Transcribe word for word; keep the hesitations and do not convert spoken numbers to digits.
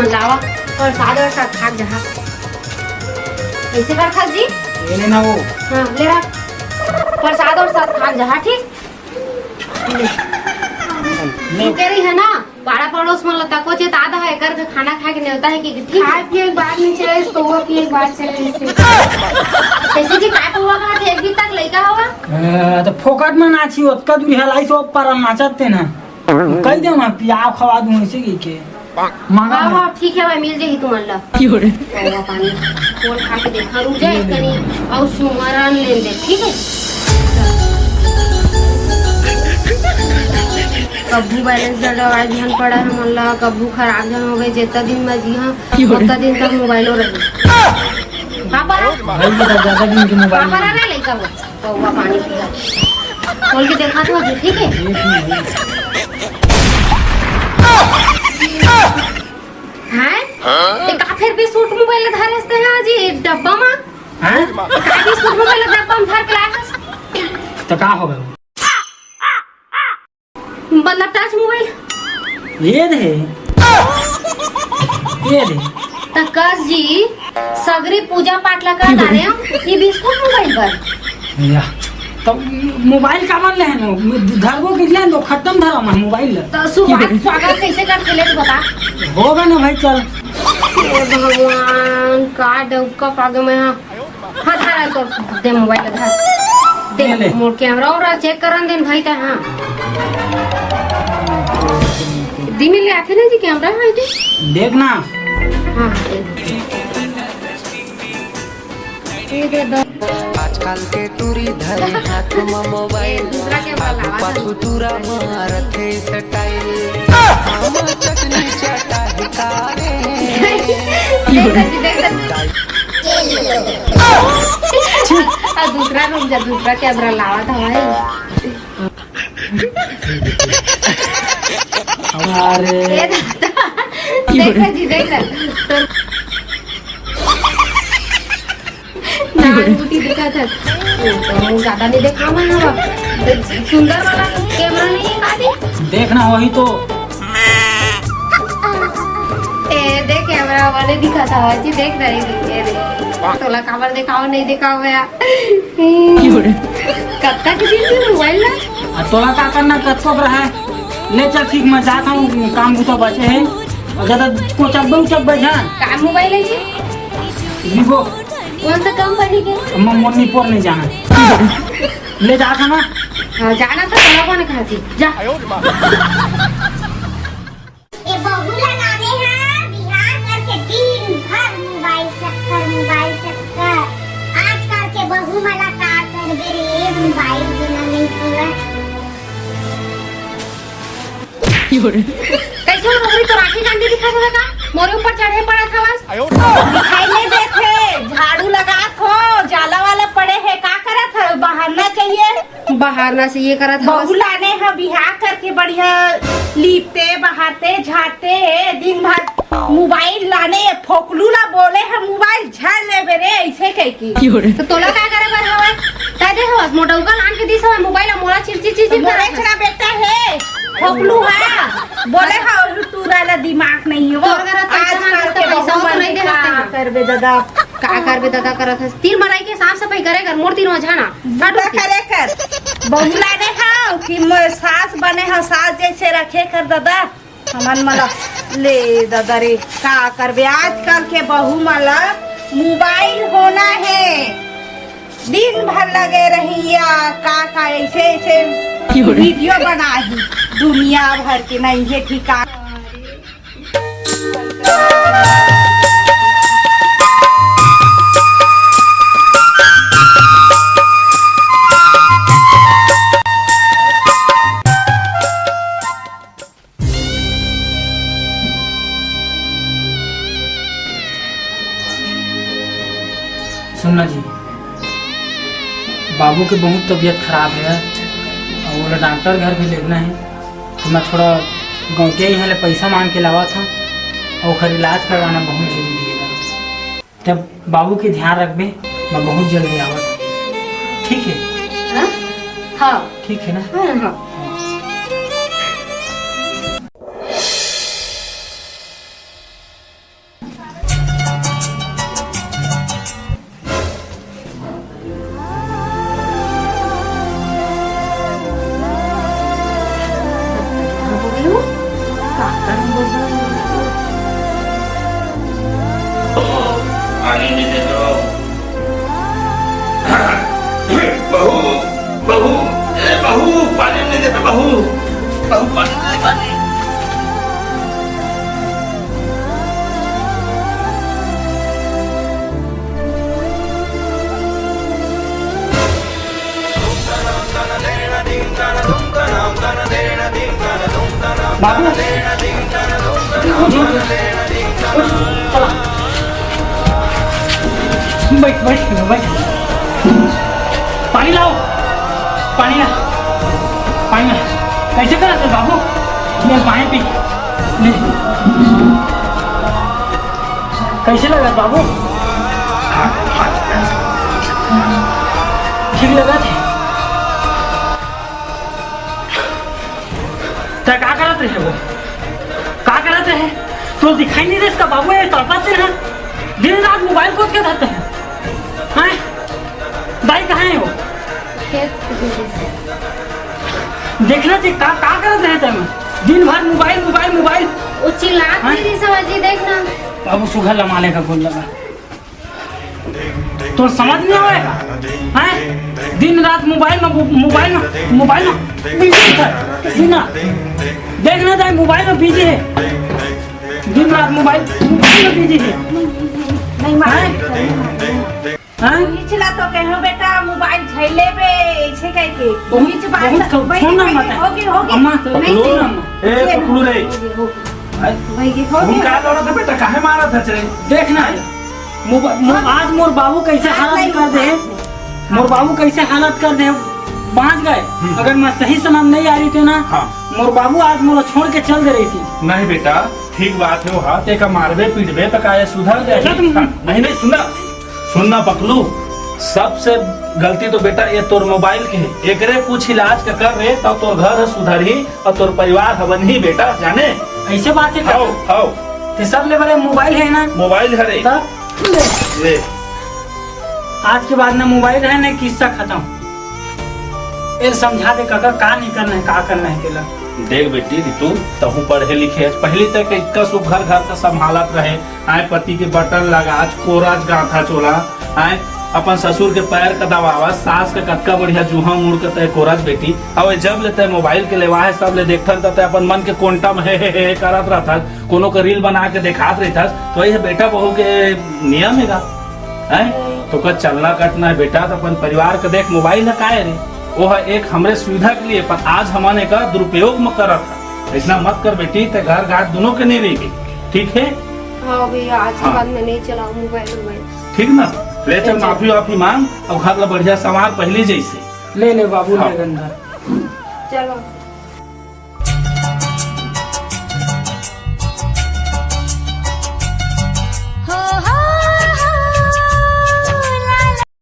लावा, प्रसाद और साथ खा जहा। ऐसे कर खा जी। ये लेना वो। हाँ, ले रहा। प्रसाद और साथ खा जहा, ठीक? ले। तू कह रही है ना, पाड़ा पड़ोस में लता को चेता आधा है, कर खाना खा के नेवता है कि ठीक है? खाए पिए के बात नहीं चले, तो वो पिए के बात चले इसे। कैसे जी, काय पौवा कहा थे, एक दिन तक लइका होगा? अ, तो फोकट में नाची, ओतका दूर हलाई सो पर नाचत ते ना। कह दे, मैं पियाव खवा दूं ऐसे की के। मांगा हाँ, ना। हाँ, ठीक है भाई, मिल जाही तुमन ला। क्यों रे? पौवा पानी। खोल खा के देखा, रुक जाए कनी, और सुमरन लेन दे, ठीक है? कभू बैलेंस डलवाए झन पड़ा हमन ला, कभू खराब झन हो गए, जितना दिन मैं जी हाँ, क्यों रे? उतना दिन तक मोबाइलो रही। पापा, भाई, ये तो ज्यादा दिन के मोबाइल पापा नहीं। रहा ना लइका वो। पौवा पानी पिया। खोल के देखा तो अभी, ठीक है? हैं? ये का फिर भी सूट मोबाइल धरे हस ते हैं जी डब्बा में? हैं? का भी सूट मोबाइल डब्बा में धर के लाए हस? तो का हो गया? मतलब टच मोबाइल? ये दे। ये दे। त कस जी, सगरी पूजा पाठ ला कर डारे हो, ये बिस्कुट मोबाइल पर। या, तो मोबाइल काबर लेहन हो? धरबो कि लेहन दो, खत्म धरम है मोबाइल ला। तो सुहाग स्वागत कैसे करके ले तो बता। होगा ना भाई, चल। हे भगवान, का डौका पागे मैं, हाँ। हाँ, धर, तो दे मोबाइल, धर। दे, ले, ले। मोर कैमरा और चेक करन देन भाई, ते, हाँ। दिमी ले आथे ना जी कैमरा, हाँ, दे। देख ना। हाँ, हाँ, दे। ये दे दो। आजकल के टूरी धरे हाथ म मोबाइल, दूसरा कैमरा लावा था। पाछू टूरा मारथे स्टाइल। हम चटनी चटाही कारे। देख, देख, देख, देख। आ, दूसरा रुक जा, दूसरा कैमरा लावा था भाई। अरे। ए दादा, देख ना जी, देख ना। तो नान गुटी देखा था। तो ज्यादा नहीं देखा मैं हवा। सुंदर वाला कैमरा नहीं है काटी? देखना वही तो। ए, देख कैमरा वाले दिखा था जी, देख रही थी, ये देख। तोला काबर देखाओ, नहीं देखाओ भैया। कब तक दिन मोबाइल ना? आ, तोला का करना, कब कब रहा है? ले चल, ठीक, मैं जाता हूँ, काम बुता बचे है। और ज्यादा कोचब्बे उचब्बे जा। का मोबाइल है जी? Vivo। कौन सा कंपनी के? मैं मोरनी पोर नहीं जाना। ले जाता ना। हाँ, जाना तो बड़ा कौन खाती? जा। ए बहू ला लाने हा बिहार करके दिन भर मोबाइल चक्कर, मोबाइल चक्कर। आजकल के बहू मन ला का करबे रे, मोबाइल बिना नहीं पूरा। कैसे हो नौकरी तो राखी गांधी दिखा रहा था, मोरे ऊपर चढ़े पड़ा था बस। दिखाई नहीं देते, झाड़ू लगात हो, जाला वाला पड़े है, का करत है, बहाना चाहिए। बहाना से ये करत हवस। बहू लाने ह बिहाव करके बढ़िया लीपते, बहारते, झाड़ते, दिन भर मोबाइल लाने, फोकलू ला बोले ह मोबाइल झन लेबे रे, ऐसे कह के। तो तोला का करे बर हवय? तै दे हवस, मोटौका लान के दिस हवय मोबाइल, मोला चिरचिर चिरचिर मोरे करत हस। एकरा बेटा हे, फोकलू हा, बोले ह टूरा ला दिमाग नहीं हो। तोर करा पैसा आजकल मांगस त के पैसा बहू तो मन नहीं के देहस का तेन। करबे दादा। का करबे दादा करत हस? तीर मराई के साफ सफाई करे कर, मोर तीर मझा ना। बूता करे कर। बहू लाने हव कि म-, सास बने हव, सास जैसे रखे कर दादा। हमन मला ले दादा रे, का करबे? आजकल के बहू मला मोबाइल होना है, दिन भर लगे रही या का का ऐसे ऐसे वीडियो बनाही, दुनिया भर के नहीं है ठिकाना। सुनना जी, बाबू के बहुत तबीयत खराब है और ओला डॉक्टर घर भी लेगना है। तो मैं थोड़ा गौंटिया इहाँ ले पैसा मांग के लावा था और ओकर इलाज करवाना बहुत जरूरी है। तब बाबू के ध्यान रखबे, मैं बहुत जल्दी आवत हूँ। ठीक है? हाँ? हाँ। ठीक है ना? हाँ, हाँ। बहू, बहू, पानी ला, पानी। बाबू, बैठ, बैठ, बैठ। पानी लाओ, पानी ला, पानी ला। कइसे करत हे बाबू? ले पानी पी, ले। कइसे लगत बाबू? ठीक लगत हे? तैं का करत रहे वो? का करत रहे? तोला दिखाई नइ देस का बाबू, ये तड़पत हे ना? दिन रात मोबाइल खोज के धरत हे। हैं? दाई कहाँ हे वो? खेत। देखना चाहिए, का, का करत रहे तैं? दिन भर मोबाइल, मोबाइल, मोबाइल। वो चिल्लात हैं? नइ रहिस हे जी, देख ना। बाबू सुघर लमाले का गोल लगा। तोला समझ नइ आवे का? हैं? दिन रात मोबाइल में, मोबाइल में, मोबाइल में बिजी हे। सुन ना, देख ना, दाई मोबाइल में बिजी हे। दिन रात मोबाइल, मोबाइल में बिजी हे। नहीं मार। हैं? हैं? बीच ला तो कहो बेटा, मोबाइल झेले बे, ऐसे कह के। बहुत, बीच बात बहुत ला-, खौ-, भाई, छोड़ ना भाई, मत। होगे, होगे। अम्मा, नहीं, पकड़ो नहीं। ना अम्मा। ए, ये पकड़ो रे। होगे, होगे। हैं? भाई, ये होगे। तुम का लड़त हे बेटा, काहे मारत हे रे? देख ना, मोबा-, मो-, हाँ। आज मोर बाबू कइसे आज हालत नहीं कर दे हे, मोर बाबू कइसे हालत कर दे हे, बाँच गए। हम्म। अगर मैं सही समय में नइ आ रहितेंव ना, हाँ। मोर बाबू आज मोला छोड़ के चल दे रहितिस। नहीं बेटा, ठीक बात हे, वो हाथ एक मारबे, पीटबे, त का ये सुधर जाही? अच्छा, तुम हाँ, नहीं, नहीं, सुन ना। सुन ना पकलू, सबसे गलती तो बेटा ये तोर मोबाइल के हे। एकरे कुछ इलाज का कर रे, तब तोर घर ह सुधरही अउ तोर परिवार ह बनही बेटा, जाने? अइसे बात हे का? हव, हव। ते सबले बड़े मोबाइल हे ना? मोबाइल हरे। तब? ले। ले। आज के बाद ना मोबाइल हे ना किस्सा खतम। एला समझा दे कका, का नइ करना हे, का करना हे तेला। देख बेटी रितु, तहूँ पढ़े लिखे हस, पहिली तक इतका सुघर घर त संभालत रहे, आय पति के बटन लगाच, कोराच, गांथाच ओला, आय अपन ससुर के पैर का दबावस, सास के कतका बढ़िया जुहा मुड़ के तय कोराच बेटी। अउ जब ले तय मोबाइल के लेवा हस, तब ले देखथन त तय अपन मन के कोंटा में हे, हे, हे, हे करत रहथस, कोनो के रील बना के देखात रहिथस, त वही बेटा बहू के नियम हे गा, हैं? तो का चलना कटना हे बेटा, त अपन परिवार के देख, मोबाइल ह काय रे, वो ह एक हमरे सुविधा के लिए, पर आज हमन एकर दुरुपयोग म करत हन। अइसना मत कर बेटी, तय घर घाट दुनों के नइ रहिबे, ठीक हे? हाँ भैया, आज के हाँ। बाद मैं नहीं चलाऊँ मोबाइल वोबाइल। ठीक ना? ले चल, अच्छा। माफी वाफी मांग अउ घर ला बढ़िया संवार पहिली जइसे। ले ले बाबू, हाँ। ले गंदा। चलो।